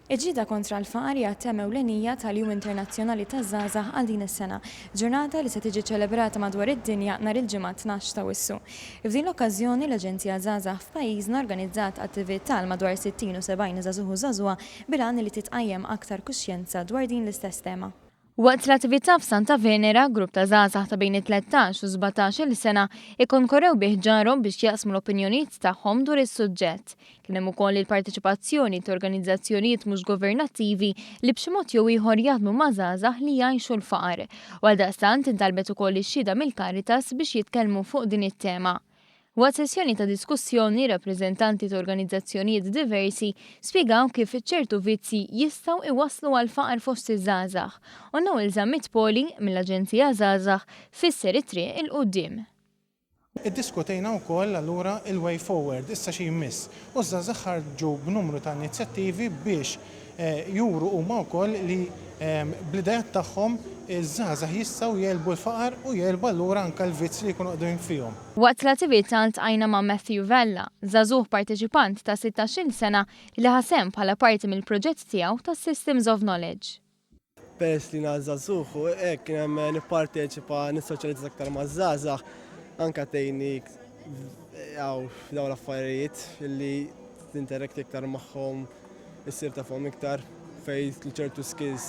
Il-ġlieda kontra l-faqar hija t-tema ewlenija tal-Jum Internazzjonali taż-Żgħażagħ għal din is-sena, ġurnata li se tiġi ċċelebrata madwar id-dinja nhar il-Ġimgħa 12 t'Awwissu. F'din l-okkażjoni, l-Aġenzija Żgħażagħ f'pajjiżna organizzat attività għal madwar 60 u 70 żagħżugħ u żagħżugħa bil-għan li titqajjem aktar kuxjenza dwar din l-istess tema. Waqt l-attività f'Santa Venera, grupp ta' żgħażagħ ta' bejn it-tlettax u sbatax-il sena ikkonkorrew bi ħġarhom biex jaqsmu l-opinjonijiet tagħhom dwar is-suġġett. Kien hemm ukoll il-parteċipazzjoni ta' organizzazzjonijiet mhux governattivi li b'xi mod jew ieħor jaħdmu ma' żgħażagħ li jgħixu l-faqar. U għaldaqstant intalbet ukoll ix-xhieda mill-Caritas biex jitkellmu fuq din it-tema. Waqt sessjoni ta' diskussjoni, rappreżentanti ta' organizzazzjonijiet diversi spjegaw kif ċertu vizzji jistgħu iwasslu għall-faqar fost iż-żgħażagħ u Noel Zammit Poli, mill-Aġenzija Żgħażagħ, fisser it-triq 'il quddiem. Iddiskutejna wkoll allura il-way forward, issa xi jmiss. U ż-żgħażagħ ħarġu b'numru ta' inizjattivi biex juru huma wkoll li bl-ideat tagħhom iż-żgħażagħ jistgħu jegħlbu l-faqar u jegħlbu allura anke l-vizzji li jkunu qegħdin fihom. Waqt l-attività ltqajna ma' Matthew Vella, żagħżugħ parteċipant ta' sittax-il sena li ħa sehem bħala parti mill-proġett tiegħu tas-Systems of Knowledge. Peress li jiena żagħżugħ u hekk nipparteċipa, nissoċjalizza aktar maż-żgħażagħ, anke tgħinni hawn f'dawn l-affarijiet li tinterakti iktar magħhom, issir tafhom iktar fejn ċertu skills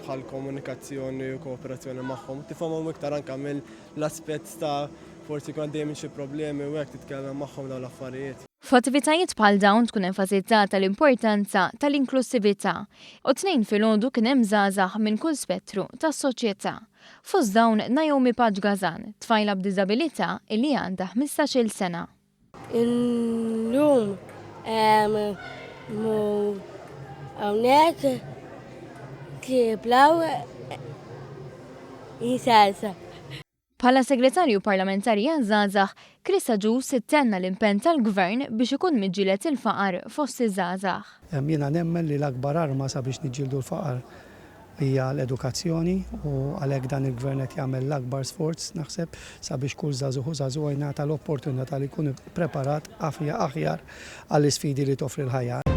bħal komunikazzjoni u kooperazzjoni magħhom. Tifhomhom iktar anke mill-aspett ta' forsi jkun għaddej minn xi problemi u hekk titkellem magħhom dawn l-affarijiet. F'attivitajiet bħal dawn tkun enfasizzata l-importanza tal-inklussività u t-Tnejn filgħodu kien hemm żgħażagħ minn kull spettru tas-soċjetà. Fost dawn Naomi Pace Gazan, tfajla b'diżabilità illi għandha 15-il sena. Illum mur hawnhekk kiplaw jisalsa. Bħala Segretarju Parlamentari għaż-Żgħażagħ, Chris Agius tenna l-impenn tal-Gvern biex ikun miġġieled il-faqar fost iż-żgħażagħ. Jiena nemmen li l-akbar arma sabiex niġġieldu l-faqar hija l-edukazzjoni u għalhekk dan il-Gvern qed jagħmel l-akbar sforz naħseb sabiex kull żagħżugħ u żagħżugħa jingħata l-opportunità li jkun ippreparat aħjar għall-isfidi li toffri l-ħajja.